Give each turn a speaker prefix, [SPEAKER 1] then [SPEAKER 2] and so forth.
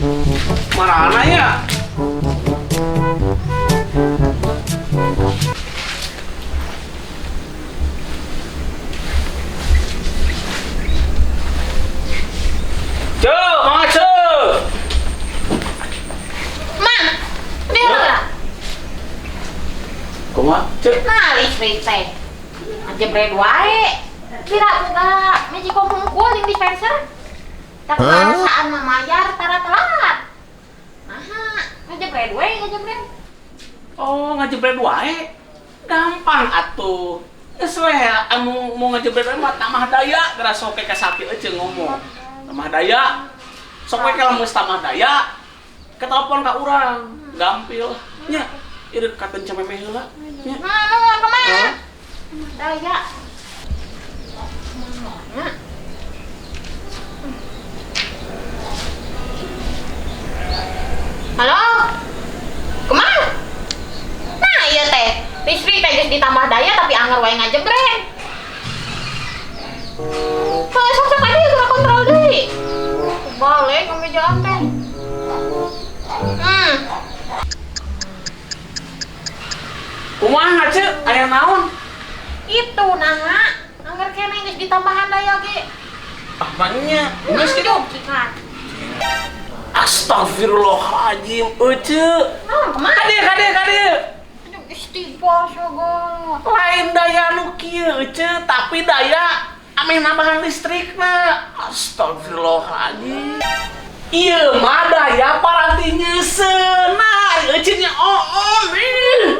[SPEAKER 1] Marana ya? Ceu, mangga ceu.
[SPEAKER 2] Mang, dia lah.
[SPEAKER 1] Kumaha, ceu?
[SPEAKER 2] Nah, listrik teh. Ngajebret wae. Kira boga magicom hungkul jeung dispenser. Tak perasaan mah mayar tara telat. Naha, ngajebret we, ngajebret.
[SPEAKER 1] Oh, ngajebret wae. Gampang atuh. Geus we anu mau ngajebret wae mah tambah daya geura sok ka sapi euceung ngomong. Tambah daya. Sok we kalau geus tambah daya, ke telepon ka urang, gampil. Nya, ieu katen camemeh heula. Nya.
[SPEAKER 2] Nah, nuhun kumaha?
[SPEAKER 1] Hah?
[SPEAKER 2] Daya. Nah. Halo? Kumaha? Nah, iya teh. Listrik teh geus ditambah daya tapi anger wae ngajebret. Heuh, sok sok aja geura kontrol deui. Balik ke mejaan teh.
[SPEAKER 1] Kumaha, Ceu? Aya naon?
[SPEAKER 2] Itu nah, angger keneh geus ditambahan daya ge.
[SPEAKER 1] Ah, maknya geus kitu.
[SPEAKER 2] Cikan.
[SPEAKER 1] Astagfirullahaladzim, Ece.
[SPEAKER 2] Naon kumaha?
[SPEAKER 1] Kadieu, kadieu, kadieu.
[SPEAKER 2] Aduh, istighfar segala.
[SPEAKER 1] Lain daya nu kieu, Ece, tapi daya ameh nambahan listrikna. Astagfirullahaladzim. Ieu mah daya paranti nyeuseun. Nah, Ece nya oon. Ih.